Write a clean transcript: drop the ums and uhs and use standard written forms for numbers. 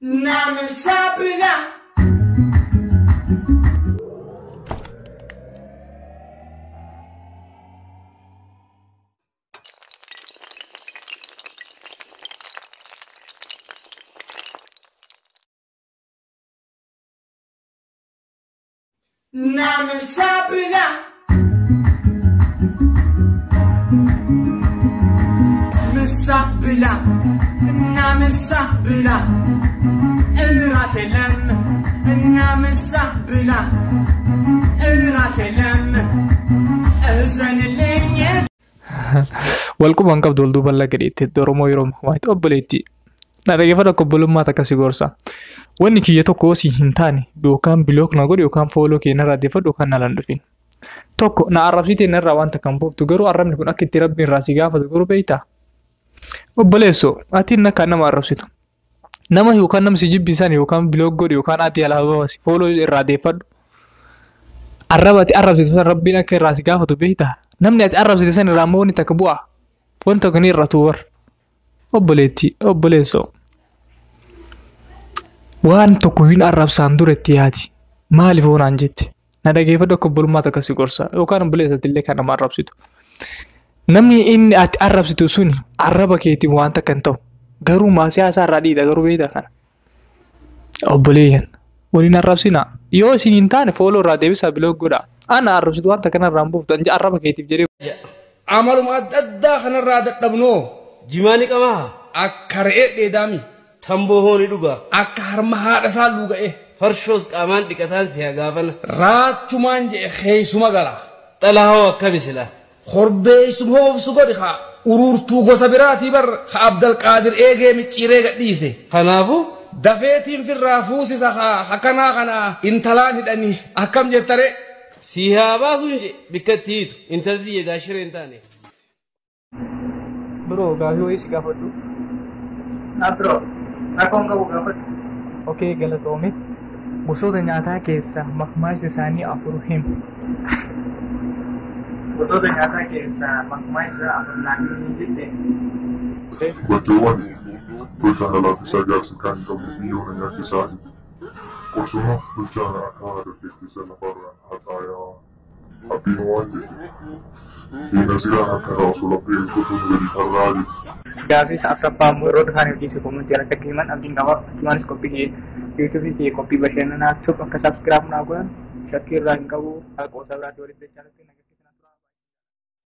Namisa bila. Namisa bila. Misa bila. Namisa bila. እራት የለም እና ምሳ ብላ እራት የለም እዘንልኝ። Walquban qabdu wal duuban laga dheettee Oromoo yeroo makamaayitu obboleetti. Na dhaggeeffadhu akka obbolummaa takka si gorsa. Wanni kiyya tokko si hin taane yookaan block na godhi yookaan follow kee narraa deeffadhu yookaan nalaan dhufin. Tokko na arrabsitee narraa waan takka hin booftu, garuu arrabni kun akka itti rabbiin irraa si gaafatu garuu beektaa? Obboleessoo, ati akka nama arrabsitu. Nama yookaan nama si jibbisan yookaan block godhi yookaan ati alaabaa baasi follow irraa deeffadhu. Arraba ati arrabsitu san rabbiin akka irraa si gaafatu beektaa? Namni ati arrabsite san irraa immoo wanni takka bu'a. Wanta tokko ni irratu bar. Obboleetti, obboleessoo. Waan tokko hin arrabsaan dura itti yaadi. Maaliif hoonaan jette? Na dhageeffadhu akka obbolummaa takka si gorsa. Yookaan obboleessatti illee kan nama arrabsitu. Namni inni ati arrabsitu suni arraba keetiin waan takka hin ta'u. Garuu maasii isaa irraa dhiidha garuu beektaa kana. Obboleeyyan waliin arrabsinaa. Yoo isin hin taane follow irraa deebisaa, block godhaa. Ana arrabsitu waan takka narraa hin buuftu. Arraba keetiif jedhee. Amaluma adda addaa kanarraa dadhabnoo. Jimaa ni qabaa? Akka re'ee dheedaami. Tamboo hoo ni dhugaa? Akka harma haadha isaa luuga'e. Farshoos qaamaan dhiqataan si haa gaafana. Raachumaan je'e keeysuma gala. Dhala hoo akkami sila? Korbeeysum hoobsu godhi haa uruurtuu gosa biraatii bar ha Abdalqaadir eegee micciiree gadhiise. Kanaafuu? Dafeetiin firraa fuusisa haa akkanaa kana intalaan hidhanii akkam jettare. Si haa baasuun je bikka itti hiitu intalti tiyya gaashira hin taane. Bro, gaafii wayii si gaafadhu. Bro, rakkoon qabu, gaafadhu. Okay, galatoomi. Gosoota nyaataa keessaa makmaasa isaanii afur himi. Gosoota nyaataa keessaa makmaasa afur naaf himi jette. Bakkeewwan bilchaana laaffisaa jaarsi kan qabu biyyoona nyaachisaa. Qosuma bilchaana akka haadha keessa lafarraan haxaayaa. Abbiin waan jedhe. Seenaa akka raasuu laphee kutuun gadi tarraa jetti. Gaafii afuraffaa immoo yeroo isaanii hojii comment jalatti akka himan abdiin qaba. Achumanis qophii YouTube fi qophii bashannanaa tub akka subscribe naa godhan shakkii irraa hin qabu. Qoosa biraatti walitti dachaa.